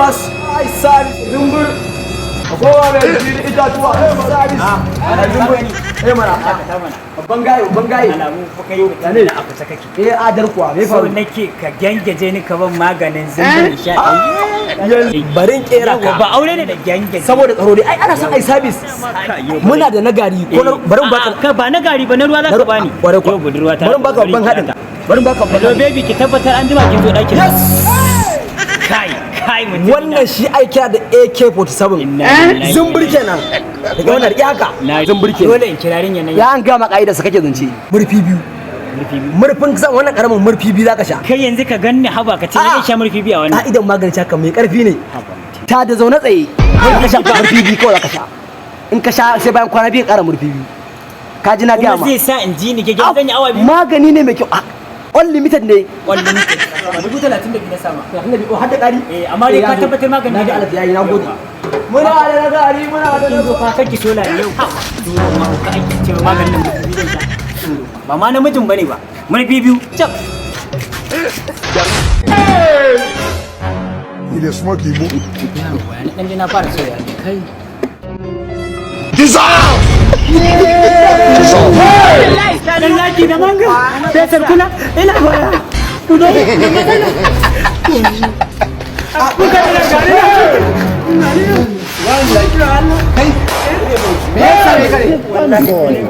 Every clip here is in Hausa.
Tabbas ai service zumbur. Kowa mai jiki da itatuwa service. Zumbur. Eh mana. Babban gaye, babban gaye. Alamu fa kai mutum ne a kusa kake. Eh, adar kuwa me So faru? nake ka gyangaje ni, ka ban maganin zumbur sha. Yanzu barin kera ka. Ba aure ne da gyangaje. Saboda tsaro dai, ai ana son ai service. Muna da nagari ko barin baka. Ka ba na gari ba, na ruwa za ka bani. Kwarai kuwa. Yau budurwa ta. Barin baka babban haɗin. Barin baka babban Hello haɗin. baby, ki tabbatar an jima kin zo ɗakin. Yes! Kai kai mutum. Wannan shi ai kira da AK47. Inna lillahi. Zumbur kenan. Daga wannan riƙe haka. Na Zumbur kenan. Dole in kirarin yanayi. Ya an gama ka'ida sa kake zance. Murfi biyu. Murfi biyu. Murfin san wannan karamin murfi biyu zaka sha. Kai, yanzu ka ganni, haba, ka ce A'a. zan sha murfi biyu a wannan. Ka'idan maganin haka mai karfi ne. Haba mutum. Ta da zaune tsaye. Kai ka sha murfi biyu kawai zaka sha. In ka sha, sai bayan kwana 2 ka ƙara murfi biyu. Ka ji na gaya Kuma ma. zai sa in ji ni gege, zan yi awa 2. Magani ne mai kyau. Ah, unlimited ne. Unlimited. 32,000 na sama. Oh, har da ƙari? Eh, amma dai ka tabbatar magani Na ne. ji Allah ya yi, na gode. Muna da nagari, muna da Kin zo fa kake sola ne yau. Ma ka ake cewa maganin murfi biyu zan sha. Ba ma namijin bane ba. Murfi biyu. Cap. You dey smoke igbo. Yawwa, ni dan na fara soya kai. Dissolve! Dissolve! Dan laki da manga. Fesar kuna ina baya. Ku zo da matsala. Ku ga da gari na. Kai, me yasa ne kare?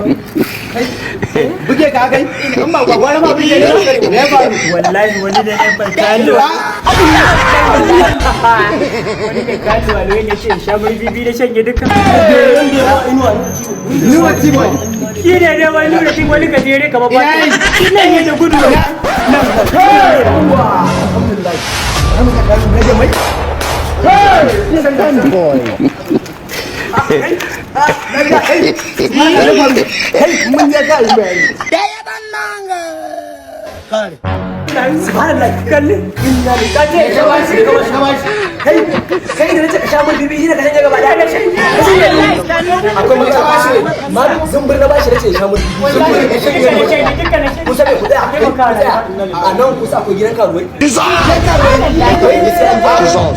Buge ka kai? In ba gwagwara ma buge ne. Me ya faru? Wallahi wani ne ɗan barkalo. Wani ne kaluwa ne ya ce in sha murfi biyu da shanye duka. Inuwa T-boy. Shi ne dai wani nuna cin wani gajere kamar ba. Shi ne ya da gudu. Nan. Alhamdulillah. Bari mu ka dan rage mai. Boy. Kai, mun je ka yi bayani. Subhanallah, kalli. Inna lillahi. Ka bashi, ka bashi, ka bashi. Kai, kai da nace ka sha mun bibi, shi ne ka shanye gaba daya. Akwai matsala. Ma zumbur na bashi, nace ya sha mun bibi. Kusa mai kuɗi, ku tsaya. A nan kusa akwai gidan karuwai. Akwai sai an fara.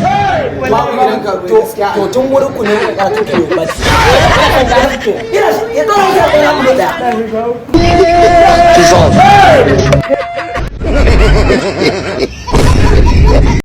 Babu gidan karuwai. To tun wurin ku ne kuka karatu ke ba. Ina ya tsara wuta ɗaya mu ɗaya. Dissolve.